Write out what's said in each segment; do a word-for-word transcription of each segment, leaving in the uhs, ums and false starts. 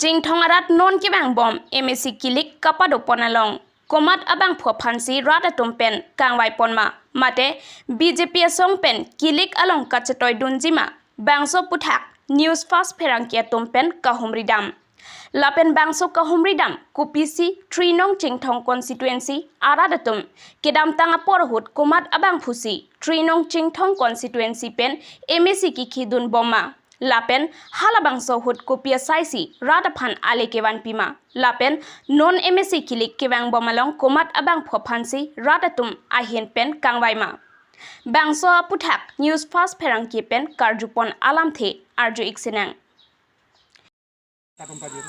Chinthong arat non kevangbom M A C kilik kapadopon along komat abangphu aphansi rat atum pen kangvai ponma, mate B J P asong pen kilik along kachetoidunjima, bangso aputhak News First pherangke atum pen kahumridam. Lapen bangso kahumridam kopisi three nong Chinthong constituency arat atum kedamtang apor ahut komat abangphusi three nong Chinthong constituency pen M A C kekhidunbomma, lapen halabangso ahut kopi asaisi rat aphan ale kevanpima, lapen non M A C kilik kevangbom along komat abangphu aphansi rat atum ahin pen kangvaima. Bangso aputhak News First pherangke pen karjupon alamthe arju-ik sinang. Katum pajir.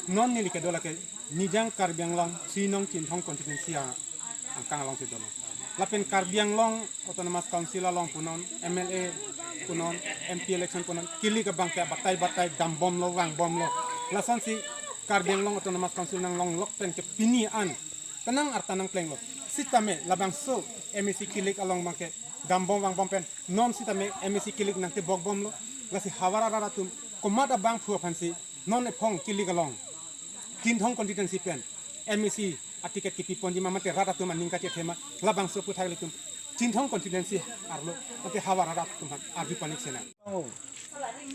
Non neli kedo lake Nijang Karbi Anglong three nong Chinthong constituency a-, angkang alongsi dolo. Lapen Karbi Anglong Autonomous Council along punon, M L A punon, M P election punon, kilik abangke batai batai dambomlo, vangbomlo. Lasonsi Karbi Anglong Autonomous Council nanglonglok pen ke pini an penang arta nangplenglo. Sitame labangso M A C kilik along abangke dambom vangbom pen non sitame M A C kilik nangtebokbomlo. Lasi havar arat atum komat abangphu aphansi non ephong kilik along Chinthong constituency pen M A C aticket kepiponjima mate rat atum aning kachethema, labangso aputhak ilitum Chinthong constituency arlo mate havar arat atum aphan arju pon-ik sinang.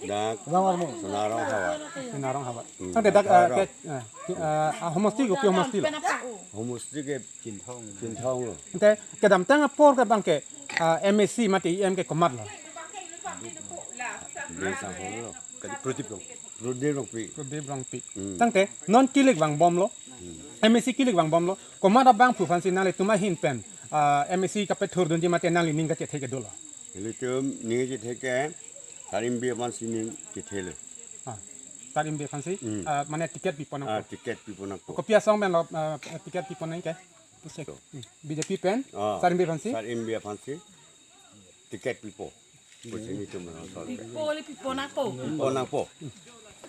Dak Bang Armo. Sonarong havar. Sonarong havar. Hmm. Tangte dak, Sonarong. Eh, ke, eh, ke, eh, ah, homosti kopi homosti lo? Homosti ke Chinthong. Chinthong lo. Tangte kedamtang apor ke abangke, ah, M A C mate E M ke komat lo? Beli Sanghong lo. Kali Pradip lo. Pradip Rongpi. Pradip Rongpi. Hmm. Tangte non kilik vangbomlo. Hmm. M A C kilik vangbomlo. Komat abangphu aphansi nanglitum ahin pen, ah, M A C kapethurdunji mate nangli ning kachethe ke dolo? Ilitum ning kachethe ke Sar Imbe aphansi ning chethelo. Ah, Sar Imbe aphansi, hmm, ah, mane ticket piponangpo. Ah, ticket piponangpo. Kopi asong pen lo, ah, ticket piponang ke? Pusek. So. Hmm. B J P pen, ah, Sar Imbe aphansi? Sar Imbe aphansi ticket pipo. Pusek ilitum lo sol. Pipo le piponangpo. Piponangpo.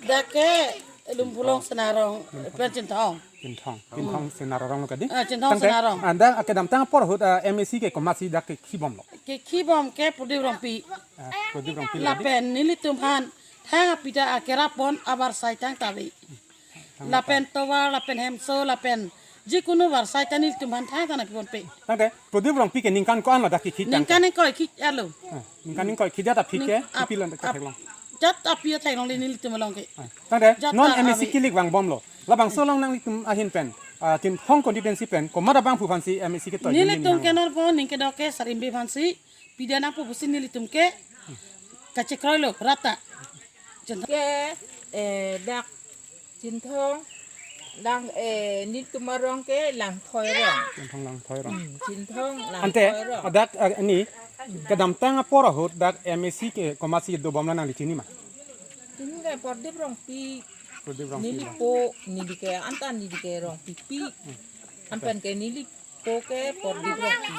Dak ke Lumbulong Sonarong, pen Chinthong. Chinthong. Chinthong Sonarong lo kadi? Ah, Chinthong Sonarong. Tangte, ah, dak kedamtang apor ahut, ah, M A C ke komatsi dak kekhibomlo? Kekhibom ke Pradip Rongpi. Ah, Pradip Rongpi lo kadi? Lapen nelitum aphan thang apida akerapon abarsai tangtave. Thang lapen tangtave. Tovar, lapen hemso, lapen jikunu barsai ta nelitum aphan thang ta nangpiponpe. Tangte, Pradip Rongpi ke ningkan ko-an lo dak kekhit tangte? Ningkan ingkoi khit arlo. Ah, ningkan ingkoi khit, jat aphi ke, ning-, ap-, ipi lo dak ap-, theklong? Jat aphi theklongle nelitum along ke. Ah, tangte, jat non ta M A C ave. Kilik vangbomlo. Labangso along nanglitum ahin pen, ah, Chinthong constituency pen komat abangphu aphansi M A C ketoi? Nelitum ke nonpo ning kedo ke Sar Imbe aphansi pidanangpo pusi nelitum ke kachekroilo rat ta. Chinthong. Ke, eh, dak Chinthong lang, eh, nelitum arong ke Langthoi arong. Chinthong Langthoi arong. Hmm, Chinthong Langthoi arong. Ante, dak, eh, ni, kedamtang apor ahut dak M A C ke komatsi dobom lo nangli chinima? Chinine Pradip Rongpi. Pradip Rongpi. Neli po, neli ke anta neli ke Rongpipi. Hmm. Anpen ke neli po ke Pradip Rongpi.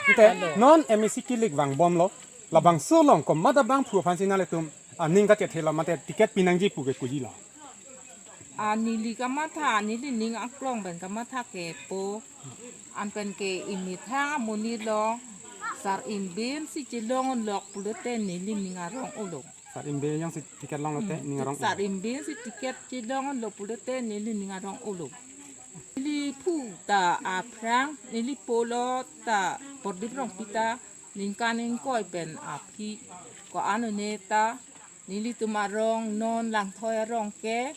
Ante, alo. Non M A C kilik vangbomlo, labangso along komat abangphu aphansi nanglitum, ah, ning kachethelo mate ticket pinangji pu ke kojilo? Ah, neli kamatha, neli ning aklong pen kamatha ke po. Anpen ke emethang amonit lo, Sar Imbe si chelonglok pulote neli ning arong-olo. Sar Imbe jongsi ticket longlote, hmm, ning arong-olo. Sar Imbe si ticket chelonglo pulote neli ning arong-olo. Neli phu ta aphrang, neli po lo ta Pradip Rongpi ta ningkan ingkoi pen aphi ko-an un-e ta nelitum arong non Langthoi arong ke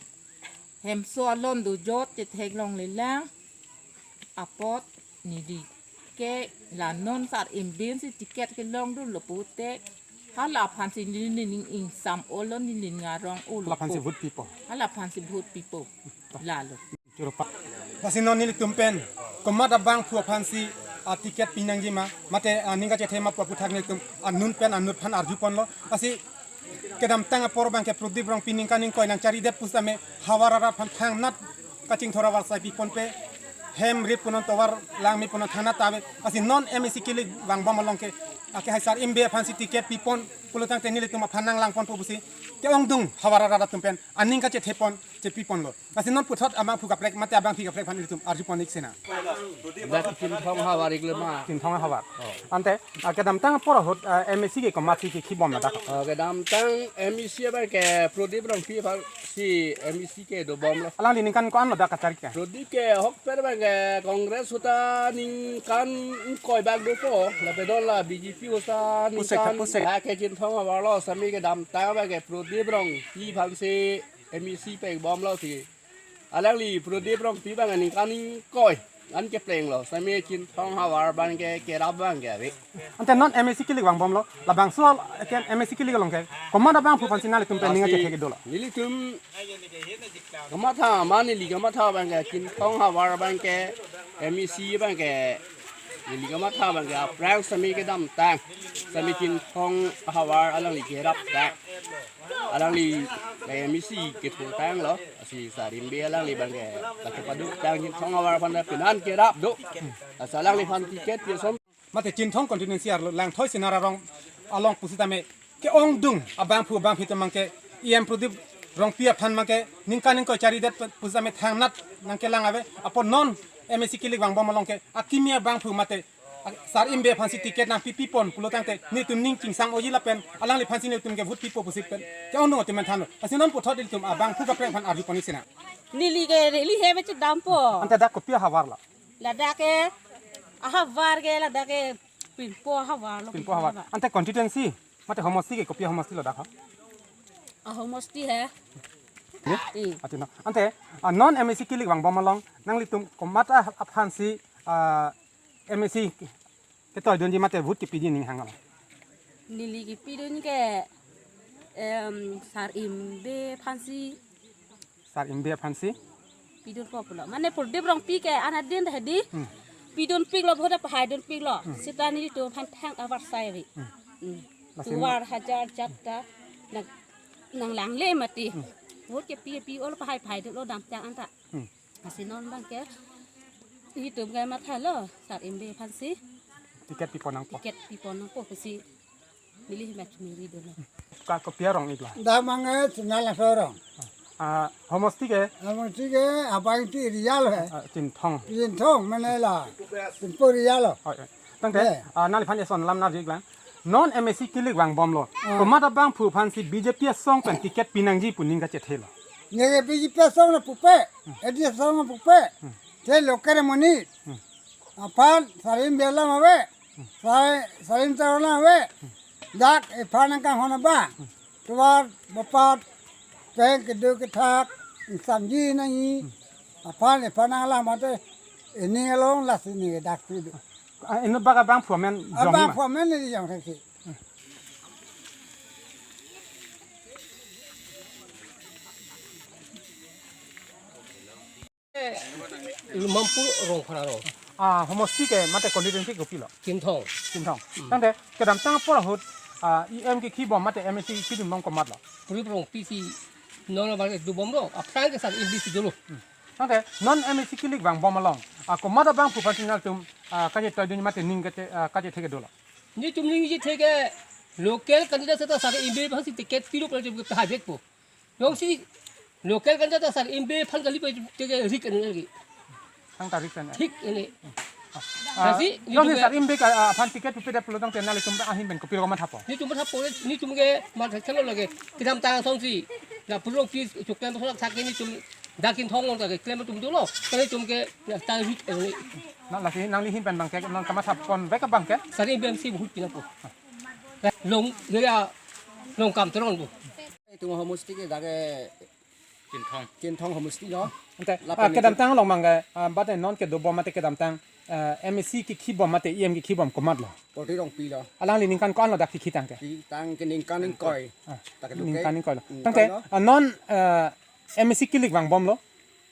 hemso alon dojot chetheklonglelang apot neli ke la non Sar Imbe si ticket kelongdunlo pute, halaphansi neli ning ingsam-olo, neli ning arong-olo. Halaphansi vote pipo. Halaphansi vote pipo. Lalo. Churupa. Lasi non nelitum pen komat abangphu aphansi, ah, ticket pinangjima mate, ah, ning kachethema pu aputhak nelitum, ah, anut pen anut aphan arjuponlo. Lasi kedamtang apor abangke Pradip Rongpi ningkan ingkoi nangcharidet pusitame havar arat aphan thangnat kachingthor abarsai piponpe, hem rip punon tovar langme punon thangnat ta ave. Lasi non M A C kilik vangbom along ke, ake hai Sar Imbe aphansi ticket pipon pulo tangte nelitum aphan nanglangponpo pusi ke-ongdung havar arat atum pen aning kachethepon chepiponlo. Lasi non puthot abangphu kaprek mate abangpi kaprek aphan ilitum arjupon ik sena. Dak Chinthong havar ik le ma. Chinthong havar. Oh. Ante, ah, kedamtang apor ahut, ah, M A C ke komatsi kekhibom ladak? Oh, kedamtang M A C abang ke Prodip Rongpi aphansi M A C kedobomlo. Alangli ningkan ko-an lo dak kacharli ke? Prodip ke ahokpet abang ke Congress ahut ta ningkan ingkoi bak dopo, lapen non la B J P ahut ta pusek, ningkan pusek. Lake Chinthong havar lo, sami kedamtang abang ke Prodip Rongpi aphansi M A C pekbomlo si. Alangli Prodip Rongpi abang ningkan ingkoi an keplenglo, sami Chinthong havar abang ke kerap abang ke ave. Ante non M A C kelik vangbomlo, labangso ke M A C kelik along ke komat abangphu aphansi nanglitum pen ning kachethek dolo? Nelitum kamatha, mane neli kamatha abang ke Chinthong havar abang ke M A C abang ke neli kamatha abang ke aphrang sami kedamtang, sami Chinthong havar alangli keraptang. Alangli M A C kethurtanglo, lasi Sar Imbe alangli abang ke kachepaduktang Chinthong havar aphan ta penan kerap do. Lasi alangliphan ticket pi ason. Mate Chinthong constituency arlo Langthoi Sinara rong along pusitame ke-ongdung abangphu abangpi atum abang ke E M Prodip Rongpi aphan abang ke ningkan ingkoi charidet pusitame thangnat nangkelang ave. Apot non M A C kelik vangbom along ke akimi abangphu mate Sar Imbe aphansi ticket nangpipipon pulo tangte nelitum ning chingsam oji lapen alangliphansi nelitum ke vote pipo pusi pen ke-ongdung atum pen thanlo. Lasi non puthot ilitum abangphu kaprek aphan arjupon ik sena. Neli ke neli he beche dampo. Ante dak kopi ahavar lo? Ladak ke ahavar ke ladak ke Pinpo ahavar lo. Pinpo ahavar. Ante constituency mate homosti ke kopi ahomosti lo dak ha? Ahomosti he. Ya? I. Ante no. Ante, ah, non M A C kelik vangbom along nanglitum komat aphansi, ah, M A C ketoidunji mate vote kepiji ning hanglo? Neli kepidun ke, em, Sar Imbe aphansi. Sar Imbe aphansi? Pidunpo pulo. Mane Prodip Rongpi ke anadin hedi. Hmm. Pidunpiklo, vote pahaidunpiklo. Hmm. Seta nelitum aphan thang avarsai ave. Hmm. Hmm. Lasi duar hajar jat ta nang, nanglangle mati. Hmm. Vote kepi pi olo pahai pahaidunlo damtang anta. Hmm. Lasi non abang ke itum ke mathalo Sar Imbe aphansi ticket pipon nangpo. Ticket pipon nangpo pusi milih mat miri dolo. Ka kopi arong ik lo? Dak abang ke Chinthong arong. Ah, homosti ke? Homosti ke abang ti Riyal he. Ah, Chinthong. Chinthong mane la. Chinthong Riyal lo. Oh, eh. Tangte, eh, ah, nangliphan eson lam nerjik lang. Non M A C kelik vangbomlo. Ah. Komat abangphu aphansi B J P asong pen ticket pinangji pu ning kachethelo? Neke B J P asong na pupe, A D C asong na pupe. Hmm. Te local monit. Hmm. Aphan Sar Imbe alam ave. Sar, Sar Imbe alam ave. Dak ephan nangkanghon abang. Tovar bapat pen kedo kethak ingsamji nangji. Aphan ephan nanglang mate ening along lasi ne dak si do. Ah, inut bak abangphu amen jong ma? Abangphu amen ne jong si. Lumhampur Rongphar arong. Ah, homosti ke mate constituency kopilo? Chinthong. Chinthong. Hmm. Tangte kedamtang apor ahut, ah, E M kekhibom mate M A C kidunbom komatlo? Prodip Rongpi si non abang dobomlo, aphrang ke Sar Imbe si dolo. Hmm. Tangte non M A C kelik vangbom along, ah, komat abangphu aphansi nangtum, ah, kachetoidun mate ning kache, ah, kachethek dolo? Nelitum ning chethek ke local candidate seta Sar Imbe aphansi ticket piru pala chum ke pahai vekpo. Jongsi local candidate Sar Imbe aphan kali pa chum ke rik ane lagi. Thangta rik ane. Thik ane. Ah, lasi jongsi nelitum ke Sar Imbe ke, ah, aphan ticket pipedet pulo tangte nanglitum ahin pen kopilo komat hapo? Nelitum mathapo, nelitum ke matha khelo lagi. Kedamtang asonsi. Na pulo pi chukkan thak thak nelitum dak Chinthong along ta keklem atum dolo. Kali atum ke na ta rik ane. Na lasi nangli ahin pen abang ke, nang kamathapon vek abang ke? Sar Imbe aphansi vote pinangpo. Long, ya, long kam teron bu. Itum homosti ke dak ke Chinthong. Chinthong homosti lo. Ante, lapen ah, itum kedamtang along abang ke, ah, bate non kedobom mate kedamtang, ah, M A C kekhibom mate E M kekhibom komatlo? Prodip Rongpi lo. Alangli ningkan ko-an lo dak kekhi tangte? Kekhi tangte ningkan ingkoi. Ah, tak ningkan ingkoi lo. Ningkan tangte, lo. Ah, non, ah, M A C kelik vangbomlo.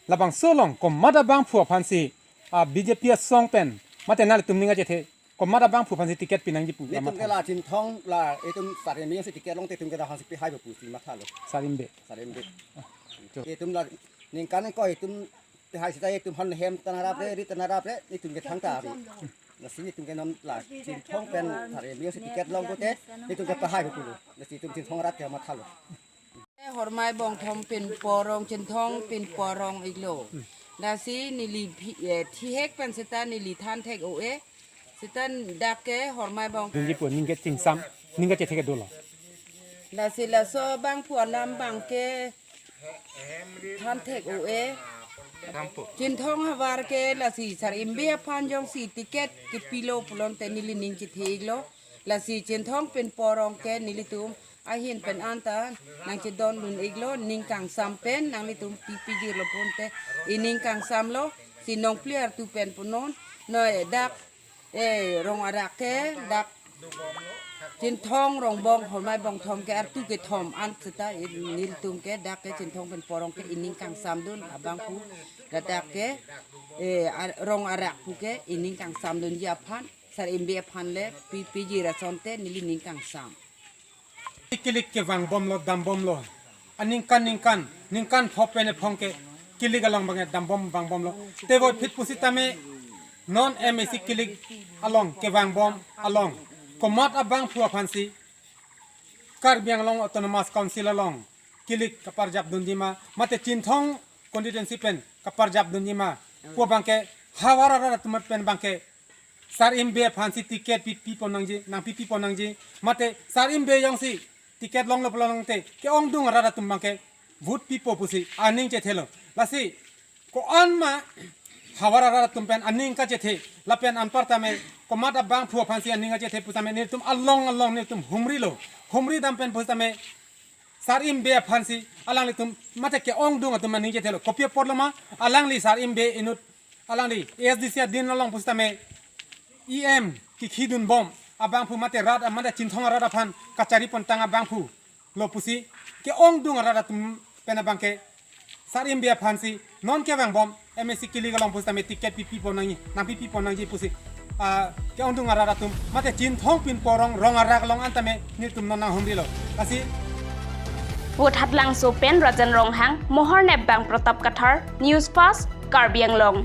Labangso along komat abangphu aphansi, ah, B J P asong pen mate nanglitum ning kachethe komat abangphu aphansi ticket pinangji pu? Nelitum ke la Chinthong la itum Sar Imbe si ticket longte itum ke la aphansi pihai pusi mathalo. Sar Imbe. Sar Imbe. Itum la ningkan ingkoi itum pihai seta itum aphan hem ta nerapre, ri ta nerapre, itum ke thangta ave. Lasi itum ke non la Chinthong pen Sar Imbe si ticket long pute, itum ke pihai pulo. Lasi itum Chinthong arat ke mathalo. Hormai Bongthom pinpo arong, Chinthong pinpo arong iklo. Lasi neli phi-, eh, thihek pen seta neli than thek-o-e. Seta dak ke Hormai Bong. Dunji pu ning ke chingsam, ning kachethe ke dolo. Lasi laso abangphu alam abangke than thek-o-e. Chinthong havar ke lasi Sar Imbe aphan jongsi ticket kepilo pulote neli ning chethe iklo. Lasi Chinthong pinpo arong ke nelitum ahin pen anta nangchedondun iklo, ning kangsam pen nanglitum pi pijirlo pulote ining kangsamlo. Si nongpli artu pen punon, noi dak, eh, rong arak ke dak Chinthong, Rongbong, Hormai Bongthom ke artu kethom an seta i-, nelitum ke dak ke Chinthong pinpo arong ke ining kangsamdun abangphu, ladak ke, eh, ar-, rong arak pu ke ining kangsamdunji aphan, Sar Imbe aphan le pi pijir asonte neli ning kangsam. Kilik kevangbomlo, dambomlo. Aningkan ningkan, ningkan pho pen ephong ke kilik along abangke dambom vangbomlo. Teboi phit pusitame non M A C kilik along kevangbom along komat abangphu aphansi Karbi Anglong Autonomous Council along kilik kaparjap dunji ma, mate Chinthong constituency pen kaparjap dunji ma pu abangke havar arat atum pen abangke Sar Imbe aphansi ticket pi, pipon nangji, nangpi pipon nangji. Mate Sar Imbe jongsi ticket longlo pulote ke-ongdung arat atum abangke vote pipo pusi aning chethelo. Lasi ko-an ma havar arat atum pen aning kachethe, lapen anparta me komat abangphu aphansi aning kachethe pusitame nelitum along along nelitum humrilo. Humri dam pen pusitame Sar Imbe aphansi alanglitum mate ke-ongdung atum aning chethelo. Kopi aporlo ma, alangli Sar Imbe inut alangli A S D C adin along pusitame E M kikhidunbom abangphu mate rat mate Chinthong arat aphan kachari pontang abangphu lo pusi ke-ongdung arat atum pen abangke Sar Imbe aphansi non kevangbom M A C kilik along pusitame ticket pi pipon nangji, nangpi pipon nangji pusi, ah, ke-ongdung arat atum mate Chinthong pinpo arong rong arak along antame nelitum non nanghumrilo. Lasi Vothatlangso pen Rajan Ronghang, Mohor Nepbang Pratap Kathar, News Fast, Karbi Anglong.